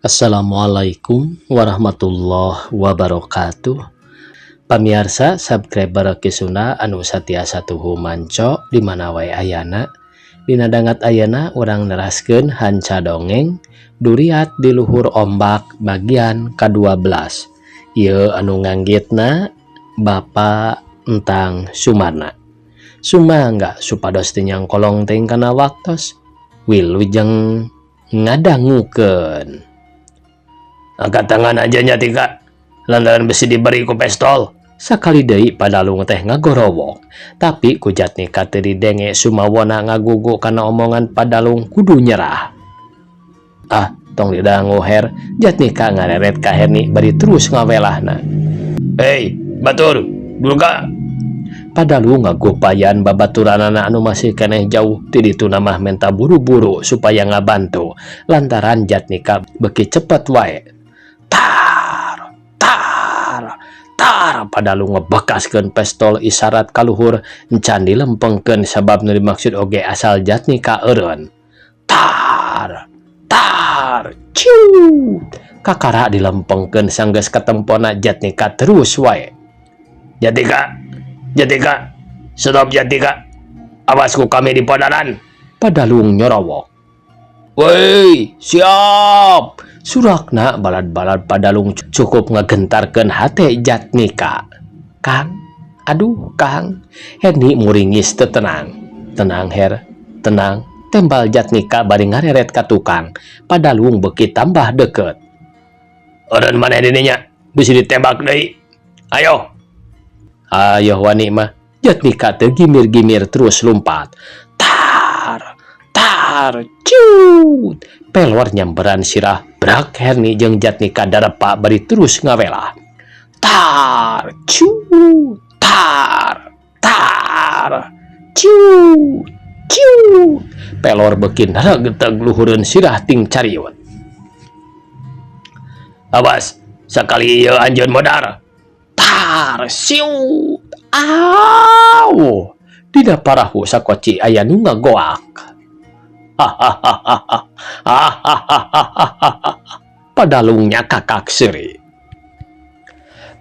Assalamualaikum warahmatullahi wabarakatuh. Pamiarsa subscriber Kisuna anu satiasa tuhu manco di mana wae ayana. Dina dangat ayana urang neraskeun hanca dongeng Duriat di Luhur Ombak bagian ka-12. Ieu anu nganggitna Bapak Entang Sumarna. Sumangga supados teu nyangkolong teuing kana waktos. Wilujeng ngadangukeun. Angkat tangan aja nya Tika, lantaran bisi diberi ku pestol. Sakali deui Padalung teh ngagorowok, tapi ku Jatnika teu didenge sumawona ngagugu kana omongan Padalung kudu nyerah. Ah, tong didangu Her, Jatnika ngareret ka Herni bari terus ngawelahna. Hei, batur, Durga. Padalung ngagupayan babaturanana anu masih keneh jauh ti dituna mah menta buru-buru supaya ngabantu lantaran Jatnika beuki cepet wae. Tar, tar, tar, Padalung ngebekaskeun pestol isarat ka luhur encan dilempengkeun sabab nu dimaksud oge asal Jatnika eureun. Tar, tar, ciut. Kakara dilempengkeun sanggeus katempona Jatnika terus wae. Jatnika, Jatnika, stop Jatnika, awas ku kami di podaran. Padalung nyorowok. Woi, siap. Surakna balad-balad Padalung cukup ngegentarkeun hate Jatnika. Kang, aduh Kang, Herni muringis teu tenang. Tenang Her, tenang. Tembal Jatnika bari ngareret ka tukang. Padalung beuki tambah deket. Eureun maneh di dinya, bisi ditembak deui. Ayo. Ayo wani mah. Jatnika teu gimir-gimir terus lumpat. Tar, tar, ciut. Pelor nyamperan sirah brak Herni jeung Jatnika darepa bari terus ngawelah. Tar, ciut, tar, tar, ciut, ciut. Pelor beuki narageteg luhureun sirah ting cariut. Awas, sakali ieu anjeun modar. Tar, siut, aw. Dina parahu sakoci aya nu ngagoak. Hahaha. Padalung nyakakak seuri.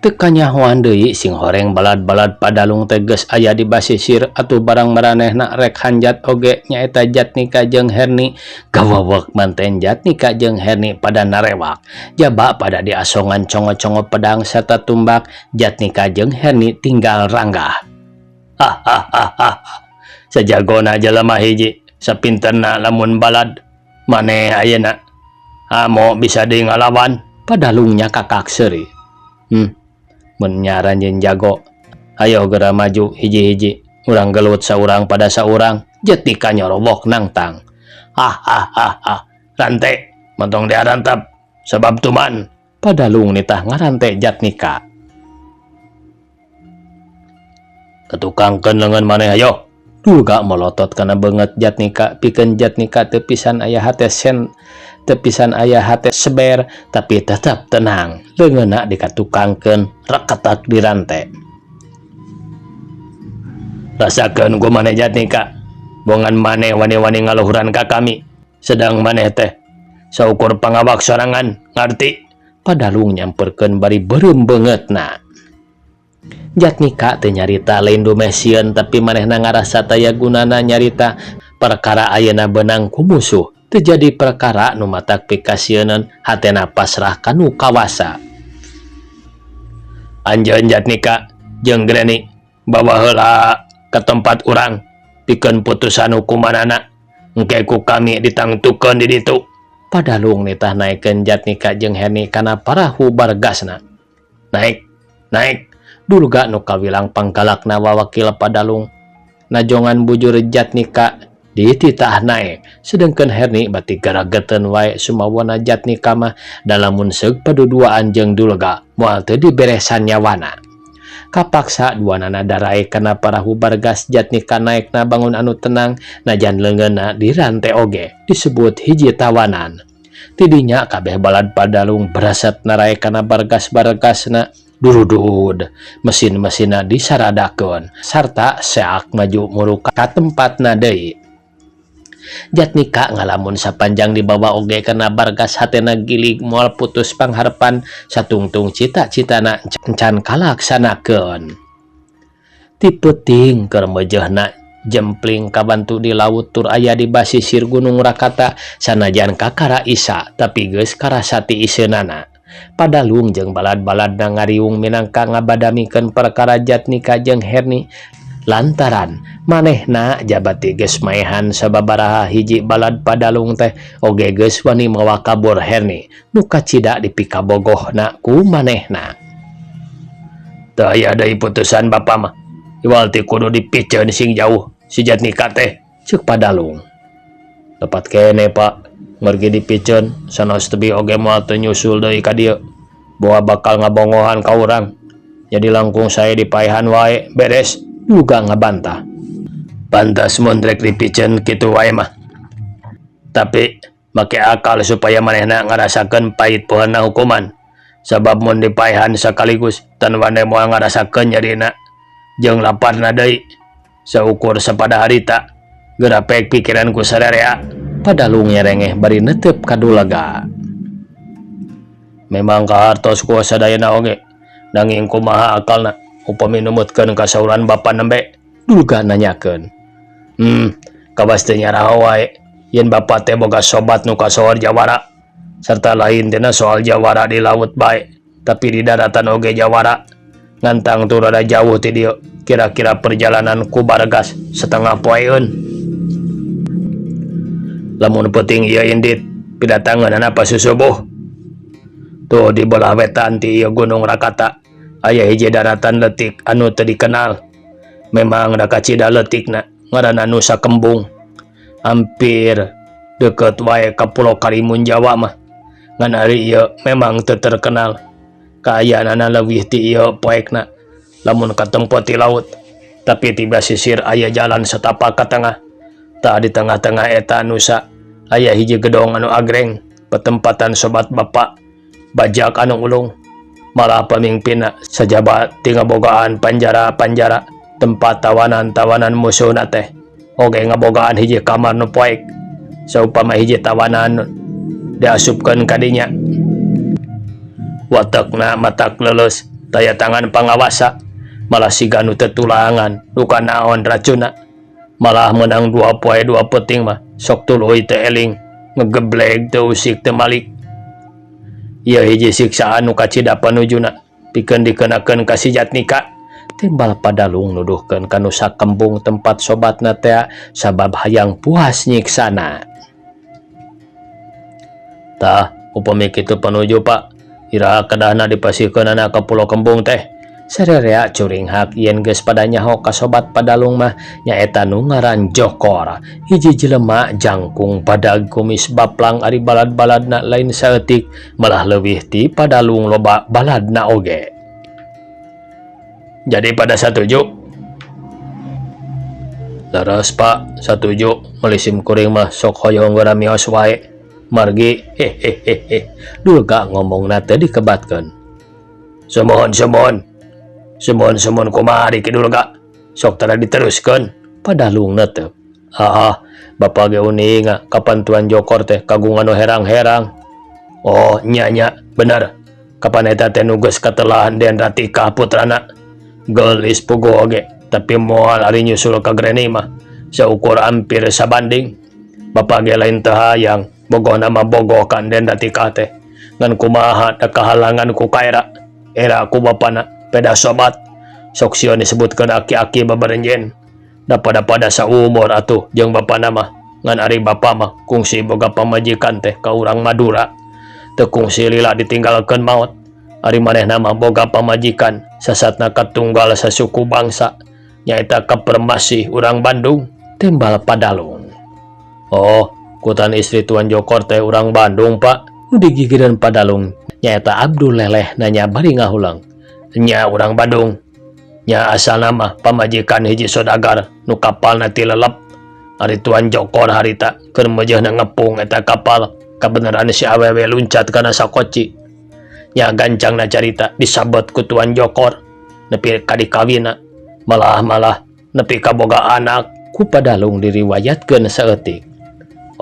Teu kanyahoan deui sing horeng balad-balad Padalung teh geus aya di basisir atuh barang maranehna rek hanjat oge nyaeta Jatnika jeung Herni gawawek manten Jatnika jeung Herni pada narewak jaba pada diasongan congo-congo pedang serta tumbak Jatnika jeung Herni tinggal ranggah. Hahaha, sajagona jelema hiji sapinterna lamun balad maneh ayeuna amo bisa deui ngalawan. Padalung nyakakak seuri. Mun nya aranjeun jago, ayo geura maju hiji-hiji urang gelut saurang pada saurang. Jatnika nyorobok nangtang. Hahaha, rante montong diarantap sabab tuman. Padalung nitah ngarante Jatnika. Ketukangkeun leungeun maneh ayo. Durga molotot kana beungeut Jatnika pikeun Jatnika teu pisan aya hate sen teu pisan aya hate seber tapi tetap tenang leungeunna dikatukangkeun reketak dirante. Rasakeun ku maneh Jatnika, bongan maneh wani-wani ngaluhuran ka kami sedang maneh teh saukur pangawak sorangan ngarti. Padalung nyamperkeun bari beureum beungeutna. Jatnika teu nyarita lain dumeh sieun tapi manehna ngarasa taya gunana nyarita perkara ayeuna beunang ku musuh teu jadi perkara nu matak pikasieuneun hatena pasrah ka nu kawasa. Anjeun Jatnika jeung Granny bawa heula ka tempat urang pikeun putusan hukumanana engke ku kami ditangtukeun di ditu. Padalung nitah naekeun Jatnika jeung Herni kana parahu bargasna. Naik, naik. Durga nu kawilang panggalakna wawakil Padalung najongan bujur Jatnika dititah naek sedengkeun Herni bati garageteun wae sumawona Jatnika mah dalamun seug paduduaan jeung Durga moal teu diberesan nyawana. Kapaksa duanana daraek kana parahu bargas. Jatnika naekna bangun anu tenang najan leungeunna dirante oge disebut hiji tawanan. Tidinya kabeh balad Padalung beraset naraek kana bargas-bargasna durudud mesin-mesinna disaradakeun sarta seak maju muruk ka tempatna deui. Jatnika ngalamun sapanjang dibawa oge kana Bargas hatena gilig moal putus pangharepan satungtung cita-citana encan kalaksanakeun. Ti peuting keur meujeuhna jempling kabantu di laut tur aya di basisir Gunung Rakata sanajan kakara Isa tapi geus karasa ti iseunana. Padalung jeung balad-baladna ngariung minangka ngabadamikeun perkara Jatnika jeung Herni lantaran manehna jabati geus maehan sababaraha hiji balad Padalung teh oge geus wani mawa kabur Herni nu kacida dipikabogohna ku manehna. Teu aya deui putusan bapa mah iwal ti kudu dipiceun sing jauh si Jatnika teh ceuk Padalung. Lepat keneh Pak margi dipiceun sanaos tebih oge moal teu nyusul deui ka dieu boa bakal ngabongohan ka urang jadi langkung sae dipaehan wae beres duga ngabantah. Pantas mun rek dipiceun kitu wae mah tapi make akal supaya manehna ngarasakeun pait poeunna hukuman sabab mun dipaehan sakaligus tan wande moal ngarasakeun nyerina jeung laparna deui saukur sapada harita geura pek pikiran ku sararea. Padalung nyerengeh bari netep ka Dulaga. Memang kahartos ku sadayana oge nanging kumaha akalna upami numutkeun kasauran bapa nembe Dulga nanyakeun. Kawas teu nyaraho wae yen bapa teh boga sobat nu kasohor jawara sarta lain tina soal jawara di laut bae tapi di daratan oge jawara ngantang tur rada jauh ti dieu kira-kira perjalanan ku Bargas setengah poeun. Lamun peuting ieu indit pidatangeunana pasusubuh. Tuh di belah wetan ti ieu Gunung Rakata aya hiji daratan leutik anu teu dikenal. Memang da kacida leutikna ngaranna Nusa Kembung. Hampir deukeut wae ka Pulo Karimun Jawa mah. Ngan ari ieu memang teu terkenal. Kaayaanana leuwih ti ieu poekna lamun katempo ti laut. Tapi ti basisir aya jalan setapak ka tengah. Tah di tengah-tengah eta nusa aya hiji gedong anu agreng petempatan sobat bapa bajak anu ulung malah pamimpinna sajaba ti ngabogaan panjara-panjara tempat tawanan-tawanan musuhna teh oge ngabogaan hiji kamar nu poek saupama hiji tawanan diasupkeun ka dinya watekna matak leuleus taya tangan pangawasa malah siga nu teu tulangan duka naon racunna malah menang 2 poe 2 peuting mah sok tuluy teu eling ngegebleg teu usik teu malik. Ieu hiji siksaan nu kacida panujuna pikeun dikenakeun ka si Jatnika timbal Padalung nuduhkeun ka Nusa Kembung tempat sobatna tea sabab hayang puas nyiksana. Tah upami kitu panuju Pak iraha kedahna dipasihkeunana ka Pulo Kembung teh. Sarerea curinghak yen geus pada nyaho ka sobat Padalung mah nyaeta nu ngaran Jokor hiji jelema jangkung badag kumis baplang ari balad-baladna lain saeutik malah leuwih ti Padalung loba baladna oge. Jadi pada satuju? Leres Pak, satuju melisim kuring mah sok hoyong geura mios wae margi hehehehe Dulga ngomongna teh dikebatkeun. Sumuhun sumuhun. Sumuhun sumuhun kumaha ari Ki Dulga sok tara diteruskeun Padalung netep. Haah, bapa ge uninga kapan Tuan Jokor teh kagungan nu herang-herang. Oh nya nya bener kapan eta teh nu geus katelahan Den Ratika putrana. Geulis puguh oge tapi moal ari nyusul ka Granny mah saukur hampir sabanding. Bapa ge lain teu hayang bogohna mah bogoh ka Den Ratika teh ngan kumaha da kahalangan ku kaera era ku bapana peda sobat sok sieun disebutkeun aki-aki babarenjen da pada-pada saumur atuh jeung bapana mah ngan ari bapa mah kungsi boga pamajikan teh ka urang Madura teu kungsi lila ditinggalkeun maot ari manehna mah boga pamajikan sasatna katunggal sasuku bangsa nyaeta ka Permasi urang Bandung timbal Padalung. Oh kutan istri Tuan Jokor teh urang Bandung Pak nu digigireun Padalung nyaeta Abdul Leleh nanya bari ngahulang. Nya urang Bandung nya asalna mah pamajikan hiji sodagar nu kapalna ti lelep ari Tuan Jokor harita keur meujeuhna ngepung eta kapal kabeneran si awewe luncat kana sakoci nya gancangna carita disabet ku Tuan Jokor nepi ka dikawina malah-malah nepi ka boga anak ku Padalung diriwayatkeun saeutik.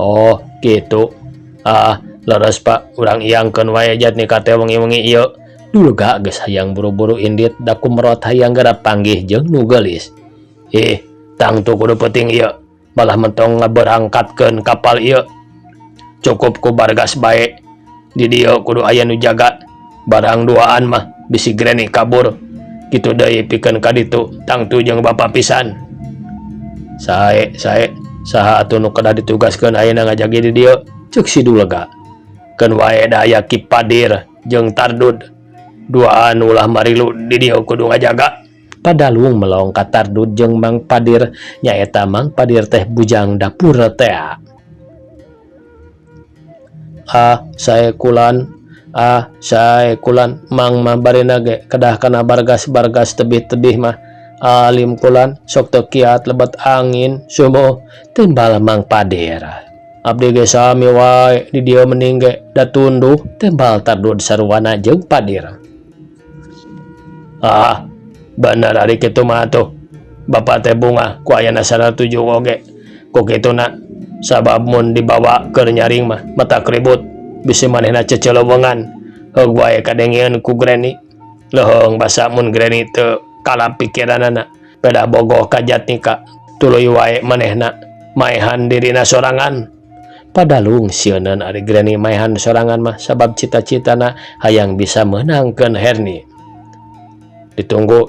Oh kitu ah leres Pak urang iyangkeun wae Jatnika teh wengi-wengi ieu. Dulga geus hayang buru-buru indit da kumerot hayang geura panggih jeung nu geulis. Ih, tangtu kudu peuting ieu, malah mentong ngaberangkatkeun kapal ieu. Cukup ku bargas bae. Di dieu kudu aya nu jaga. Barang duaan mah bisi Granny kabur. Kitu deui pikeun ka ditu tangtu jeung bapa pisan. Sae, sae, saha atuh nu kedah ditugaskeun ayeuna ngajagi di dieu? Ceuk si Dulga. Keun wae da aya Ki Padir jeung Tardud. Duaan ulah marilu di dieu kudu ngajaga. Padalung melong ka Tardud jeung Mang Padir, nyaeta Mang Padir teh bujang dapur tea. Ah, sae kulan, ah, sae kulan, Mang mah barina ge kedah kana bargas-bargas tebih-tebih mah. Alim kulan, sok teu kiat lebet angin, sumuh, timbal Mang Padir. Abdi ge sami wae di dieu mending ge da tunduh, timbal Tardud sarwana jeung Padir. Ah, bener ari kitu mah atuh. Bapa teh bungah ku ayana saratuju oge. Ku kituna sabab mun dibawa keur nyaring mah matak ribut bisi manehna cecelewengan. Heug wae kadengeun ku Granny. Leuheung basa mun Granny teu kalap pikiranana peda bogoh ka Jatnika tuluy wae manehna maehan dirina sorangan. Padalung sieuneun ari Granny maehan sorangan mah sabab cita-citana hayang bisa meunangkeun Herni. Ditunggu,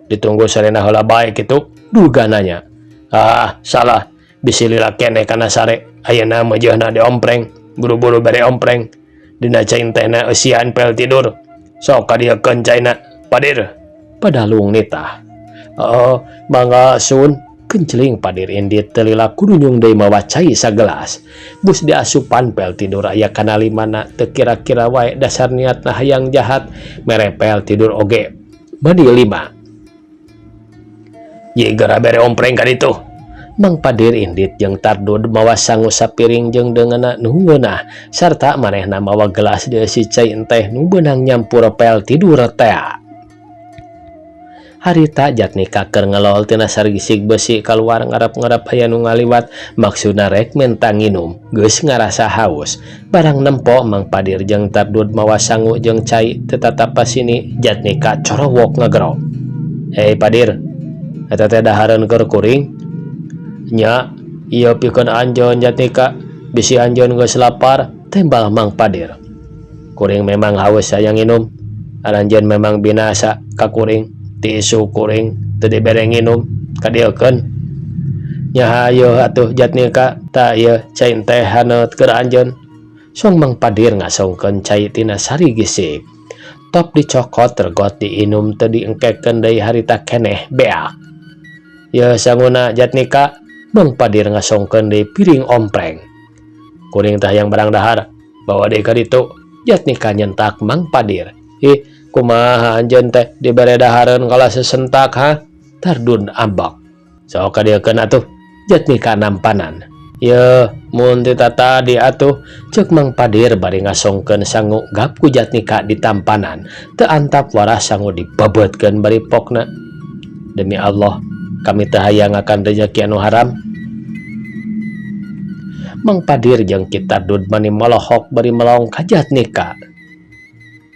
ditunggu sarena heula bae kitu, Dulga nanya. Ah, salah, bisi lila keneh kana sare, ayeuna meujeuhna diompreng, buru-buru bere ompreng. Dina cai tehna eusian pel tidur. Sok kadieukeun caina, Padir. Padalung nitah. Oh, mangga sun. Kenceling Padir indit teu lila kudunyung deui mawa cai sagelas. Bus diasupan pel tidur aya kana limana teu kira-kira wae dasar niatna hayang jahat mere pel tidur oge meuni lima. Ye geura bere ompreng ka ditu. Mang Padir indit jeung Tardud mawa sangu sapiring jeung deungeunna nu ngeunah sarta manehna mawa gelas dieusi cai enteh nu beunang nyampur pel tidur tea. Harita Jatnika keur ngelol tina sargisig besi kaluar ngarep-ngarep aya nu ngaliwat maksudna rek menta nginum geus ngarasa haus. Barang nempo Mang Padir jeung Tardud mawa sangu jeung cai teu tatapa sini Jatnika corowok ngagero. Hei Padir, eta teh dahareun keur kuring? Nya, ieu pikeun anjeun Jatnika, bisi anjeun geus lapar, tembal Mang Padir. Kuring memang haus hayang nginum, aranjeun memang binasa ka kuring. Ti isuk kuring teu dibere nginum, kadieukeun. Nya hayoh atuh Jatnika, tah ieu cai teh haneut keur anjeun. Song Mang Padir ngasongkeun cai tina sari gisik. Top dicokot regot diinum teu diengkekeun deui harita keneh beak. Yeuh sanguna Jatnika, Mang Padir ngasongkeun deui piring ompreng. Kuring teh hayang barang dahar, bawa deui ka ditu. Jatnika nyentak Mang Padir. Ih, kumaha anjeun teh dibere dahareun kalah sesentak ha? Tardun ambek. Sok kadieukeun atuh. Jatnika nampanan. Yeuh, mun ti tatadi atuh, ceuk Mang Padir bari ngasongkeun sangu gap ku Jatnika ditampanan. Teu antap warah sangu dibebeutkeun bari pokna. Demi Allah, kami teu hayang akan rejeki anu haram. Mang Padir jeung Ki Tardud mani molohok bari melong ka Jatnika.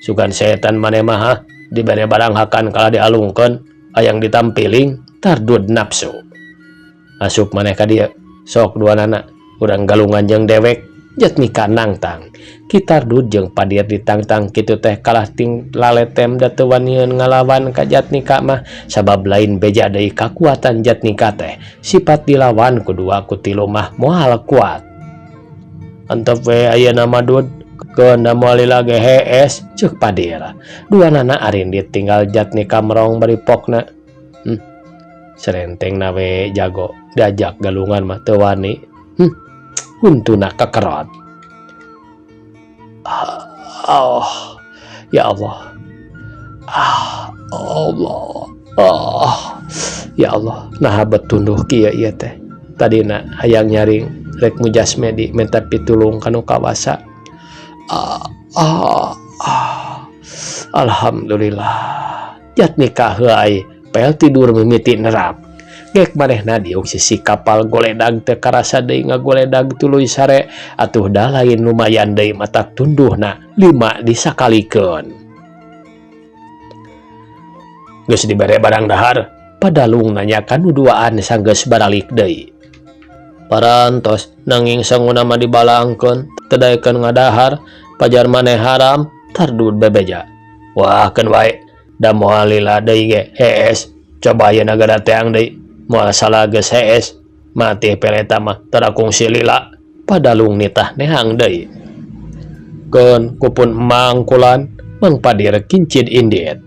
Sugan setan maneh mah ha, dibere barang hakan kalah dialungkeun, hayang ditampiling, Tardud nafsu. Asup maneh ka dieu, sok duanana, urang galungan jeung dewek, Jatnika nangtang. Ki Tardud jeung Padir ditangtang kitu teh kalah ting laletem da teu wanian ngalawan ka Jatnika mah sabab lain beja deui kakuatan Jatnika teh, sifat dilawan ku dua ku tilu mah moal kuat. Antep we ayeuna mah Dud, keun da moal lila ge hees, ceuk Padir. Duanana arindit tinggal Jatnika merong bari pokna. Serentengna we jago, diajak galungan mah teu wani. Huntuna kekerot. Oh, ya Allah. Ah, Allah. Oh, ya Allah. Naha bet tunduh kieu ieu teh. Tadina hayang nyaring rek mujasmedi minta pitulung ka nu kawasa. Ah, ah, ah. Alhamdulillah. Jatnika heuay pel tidur mimiti nerap. Gek manehna diuk sisi kapal goledag teu karasa deui ngagoledag tuluy sare atuh da lain lumayan deui matak tunduhna lima disakalikeun. Geus dibere barang dahar? Padalung nanya ka nu duaan sanggeus baralik deui. Parantos nanging sanguna mah dibalangkeun teu daekeun ngadahar pajar maneh haram tardud bebeja. Wah keun wae da moal lila deui ge hees coba ayeuna gada teang deui moal salah geus hees mati peleta mah tara kungsi lila padalung nitah nehang deui. Keun ku pun emang kulan Mang Padir kincid indit.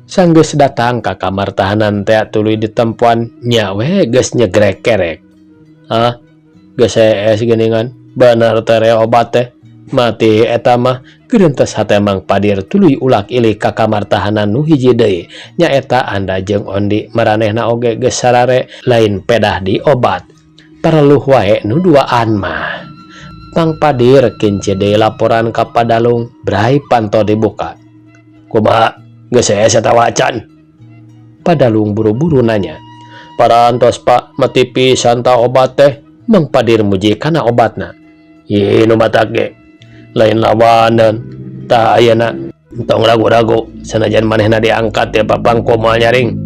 Sanggeus datang ka kamar tahanan tea tuluy ditempoan nya we geus nyegrek kerek. Hah geus hees geuningan bener tere obat teh mati eta mah geurentes hate Mang Padir tuluy ulak ilik ka kamar tahanan nu hiji deui nyaeta Anda jeung Ondi maranehna oge geus sarare lain pedah diobat pareluh wae nu duaan mah. Mang Padir kincid deui laporan ka Padalung bray panto dibuka. Kumaha geus hees atawa acan? Padalung buru-buru nanya. Parantos Pak mati pisan ta obat teh Mang Padir muji kana obatna. Ih nu matak ge lain lawanan tah ayeuna tong ragu-ragu sanajan manehna diangkat ti papangku moal nyaring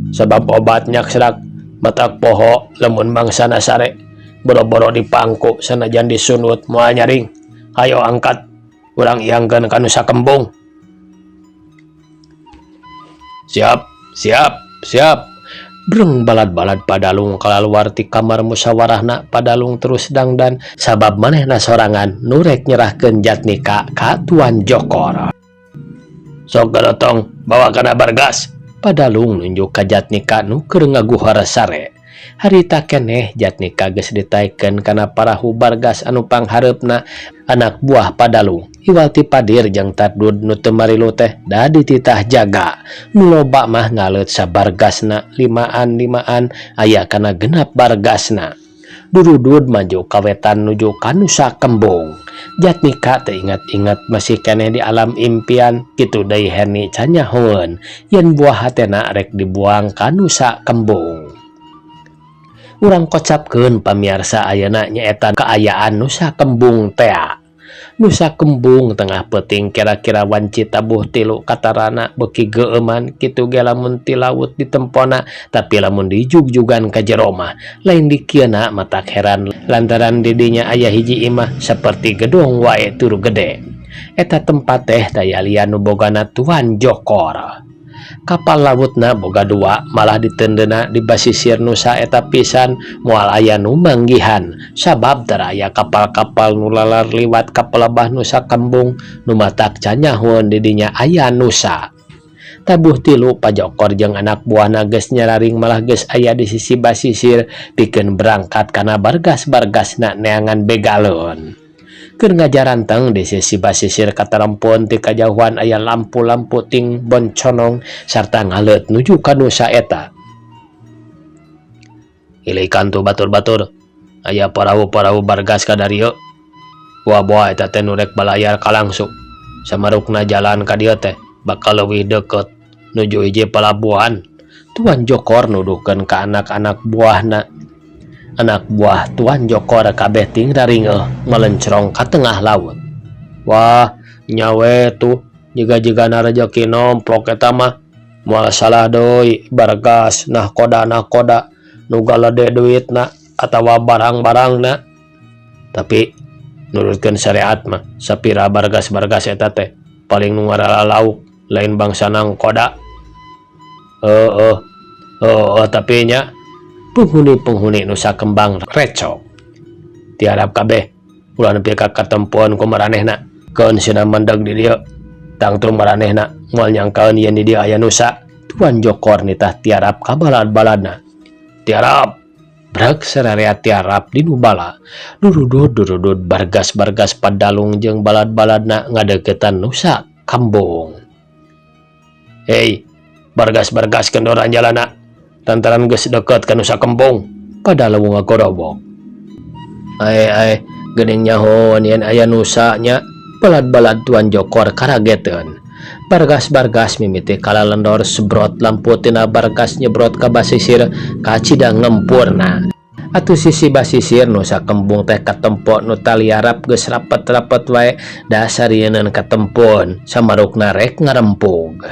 sabab obat nyaksrak matak poho lamun mangsana sare boro-boro dipangku sanajan disunut moal nyaring hayo angkat urang iangkeun ka Nusa Kembung. Siap siap siap Breng balad-balad Padalung kalaluar ti kamar musyawarahna Padalung terus dangdan sabab manehna sorangan nu rek nyerahkeun Jatnika ka Tuan Jokor. Sok garotong bawa kana bargas Padalung nunjuk ka Jatnika nu keur ngaguhor sare. Harita keneh Jatnika geus ditaekkeun kana parahu bargas anu panghareupna anak buah Padalung iwal ti Padir jeung Tardud nu teu marilu teh da dititah jaga. Nu loba mah ngaleut sabargasna limaan-limaan aya kana genap bargasna. Durudud maju ka wetan nuju ka Nusa Kembung. Jatnika teu ingat-ingat masih keneh di alam impian kitu deui Heni can nyahoeun yen buah hatena rek dibuang ka Nusa Kembung. Urang kocapkeun pamiarsa ayeuna nyaeta kaayaan Nusa Kembung tea. Nusa Kembung tengah peuting kira-kira wanci tabuh tilu katarana beuki geueuman kitu ge lamun ti laut ditempona tapi lamun dijugjugan ka jero mah lain dikieuna matak heran lantaran di dinya aya hiji imah saperti gedong wae turu gede. Eta tempat teh daya lian nu bogana Tuan Jokor. Kapal lautna boga dua malah ditendeuna di basisir Nusa eta pisan moal aya nu manggihan sabab teu aya kapal-kapal nu lalar liwat ka pelebah Nusa Kembung nu matak can nyahoeun di dinya aya Nusa. Tabuh tilu Pajokor jeung anak buahna geus nyararing malah geus aya di sisi basisir pikeun berangkat kana bargas-bargasna neangan begaleun. Keur ngajaranteng di sisi basisir katarempun ti kajauhan aya lampu-lampu ting bonconong sarta ngaleut nuju ka Nusa eta. Ilikan tuh batur-batur aya parahu-parahu bargas ka darieu. Boa-boa eta teh nu rek balayar ka langsung. Samarukna jalan ka dieu teh bakal leuwih deukeut nuju hiji palabuhan. Tuan Jokor nuduhkeun ka anak-anak buahna. Anak buah Tuan Jokor kabeh ting raringeuh melencrong ka tengah laut. Wah, nya we tuh jiga-jigana rejeki nomplok eta mah. Moal salah deui bargas nahkoda-nahkoda nu galede duitna atawa barang-barangna. Tapi nurutkeun syariat mah sapira bargas-bargas eta teh paling nu ngarala lauk lain bangsa nangkoda. Heueuh. Heueuh tapi nya penghuni-penghuni Nusa Kembang recok. Tiarap kabeh ulah nepi ka katempoan ku maranehna. Keun sina mendeg di dieu. Tangtu maranehna moal nyangkaeun yen di dieu aya Nusa. Tuan Jokor nitah tiarap ka balad-baladna. Tiarap! Brek sararea tiarap di nu bala. Durudud durudud bargas-bargas Padalung jeung balad-baladna ngadeuketan Nusa Kambung. Hei, bargas-bargas kendoran jalana. Lantaran geus deukeut ka Nusa Kembung, Padalung ngagorowok. Ae ae, geuning nyahoan yen aya Nusa nya, balad-balad Tuan Jokor karageteun. Bargas-bargas mimiti kalalendor sebrot lampu tina bargas nyebrot ka basisir kacida ngempurna. Atuh sisi basisir nu sakembung teh katempo nu taliarap geus rapet-rapet wae dasar yeuneun katempon samarukna rek ngarempug.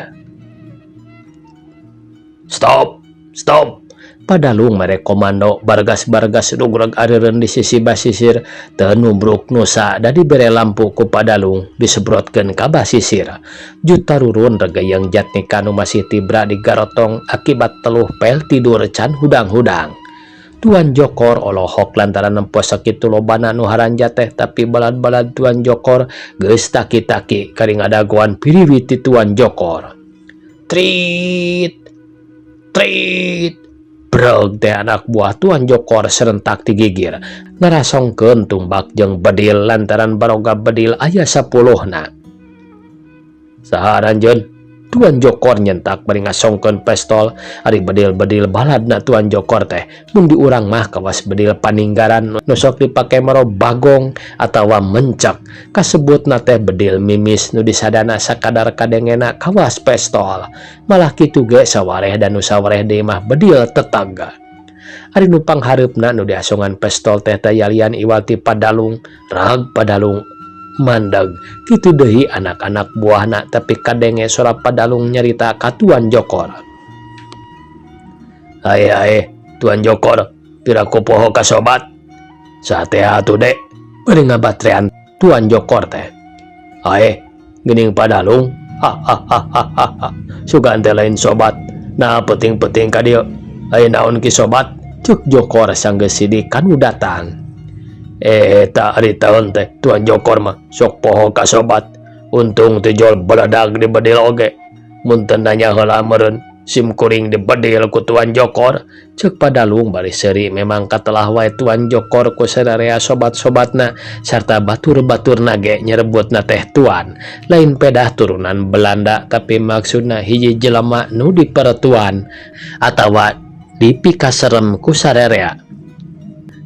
Stop, stop. Padalung mere komando bargas-bargas rugrag areureun di sisi basisir teu nubruk nusa da dibere lampu ku Padalung disebrotkeun ka basisir. Juta rurun regeyeng Jatnika nu masih tibra digarotong akibat teluh pel tidur can hudang-hudang. Tuan Jokor olohok lantaran nempo sakitu lobana nu haranja teh tapi balad-balad Tuan Jokor geus taki-taki kari ngadagoan piriwit ti Tuan Jokor. Trit trit breg teh anak buah Tuan Jokor serentak digigir ngarasongkeun tumbak jeung bedil lantaran baroga bedil aya sapuluhna. Saha aranjeun? Tuan Jokor nyentak bari ngasongkeun pestol. Ari bedil-bedil baladna Tuan Jokor teh mun diurang mah kawas bedil paninggaran nu sok dipake maro bagong atawa mencak kasebutna teh bedil mimis nu disadana sakadar kadengena kawas pestol malah kitu ge sawareh dan nu sawareh deui mah bedil tetangga. Ari nu panghareupna nu diasongan pestol teh tayalian iwal ti Padalung rag Padalung mandeg kitu deui anak-anak buahna tapi kadenge sora Padalung nyarita ka Tuan Jokor. Ae ae Tuan Jokor piraku poho ka sobat sate atuh dek bari ngabatrean Tuan Jokor teh. Ae geuning Padalung ha ha ha ha ha sugan teh lain sobat nah penting-penting ka dieu aya naon ki sobat cuk Jokor sanggeus sidik kanu datang. Eta ari taun teh Tuan Jokor mah sok poho ka sobat untung teh jol beledag di bedil oge mun teu nanya heula meureun sim kuring di bedil ku Tuan Jokor cek Padalung bari seuri memang katelah wae Tuan Jokor ku sararea sobat-sobatna sarta batur-baturna ge nyerebutna teh tuan lain pedah turunan Belanda tapi maksudna hiji jelema nu dipertuan atawa dipikaserem ku sararea.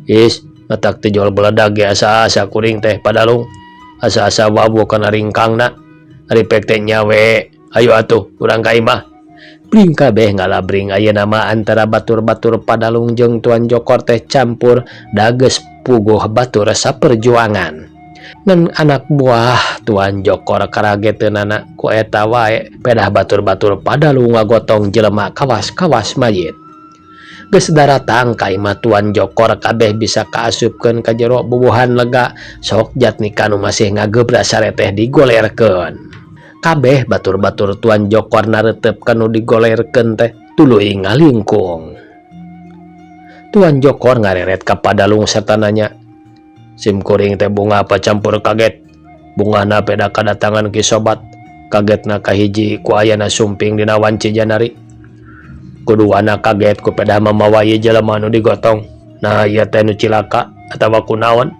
Is matak teh jual beledag ge asa-asa kuring teh Padalung asa-asa wabu kana ringkangna ari pek teh nyawe ayo atuh urang ka imah. Bring kabeh ngalabring ayeuna mah antara batur-batur Padalung jeung Tuan Jokor teh campur dages puguh batur saperjuangan. Ngan anak buah Tuan Jokor karageteunana ku eta wae pedah batur-batur Padalung ngagotong jelema kawas-kawas mayit. Geus daratang ka imah Tuan Jokor kabeh bisa kaasupkeun ka jero bubuhan lega sok Jatnika nu masih ngagebra sareteh digolerkeun. Kabeh batur-batur Tuan Jokor naretep kanu digolerkeun teh tuluy ngalingkung. Tuan Jokor ngareret ka Padalung serta nanya, sim kuring teh bunga apa campur kaget? Bungahna peda kadatangan ki sobat, kagetna kahiji ku ayana sumping dina wanci janari. Kuduana kaget ku pedah mamawa ieu jelema nu digotong. Nah ieu teh nu cilaka atawa kunaon?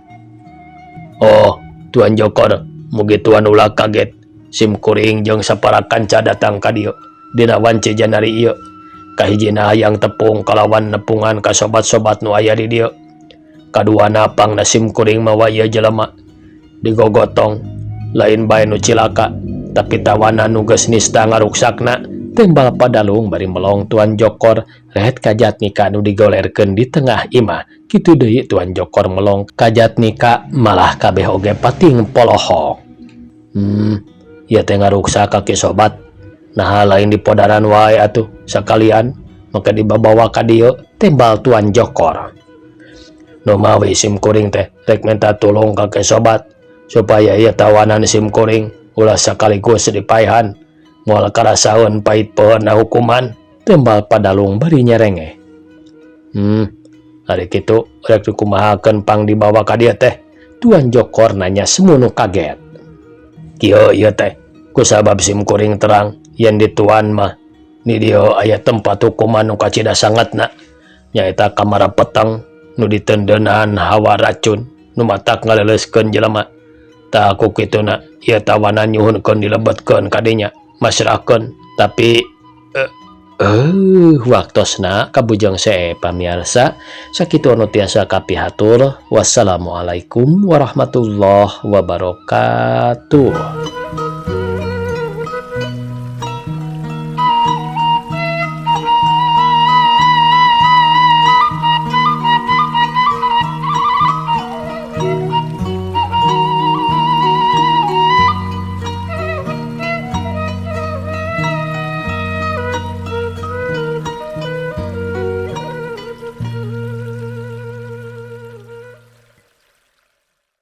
Oh, Tuan Jokor, mugi tuan ulah kaget. Sim kuring jeung sapara kanca datang ka dieu dina wanci janari ieu. Kahijina hayang tepung kalawan nepungan ka sobat-sobat nu aya di dieu. Kaduana pangna sim kuring mawa ieu jelema digogotong lain bae nu cilaka tapi tawanan nu geus nista ngaruksakna. Tembal Padalung bari melong Tuan Jokor ret ka Jatnika nu digolerkeun di tengah imah. Kitu deui Tuan Jokor melong ka Jatnika malah kabeh oge pating polohok. Ieu teh ngaruksak ka ki sobat. Naha lain dipodaran wae atuh sakalian maka dibabawa ka dieu tembal Tuan Jokor. Nu mawi sim kuring teh rek minta tulung ka ki sobat supaya ieu tawanan sim kuring ulah sekaligus dipaehan. Moal karasaeun pahit peuheuna hukuman tembal Padalung bari nyerengeh. Ari kitu rek dikumahakeun pang dibawa ka dieu teh? Tuan Jokor nanya semunu kaget. Kieu ieu teh kusabab sim kuring terang yen di tuan mah di dieu aya tempat hukuman nu kacida sangatna nyaeta kamar peteng nu ditendenan hawa racun nu matak ngaleleuskeun jelema. Tah ku kituna ieu tawanan nyuhunkeun dilebetkeun ka dinya masrahkeun tapi waktosna kabujeng see pamiarsa sakitu anu tiasa kapihatur. Wassalamualaikum warahmatullahi wabarakatuh.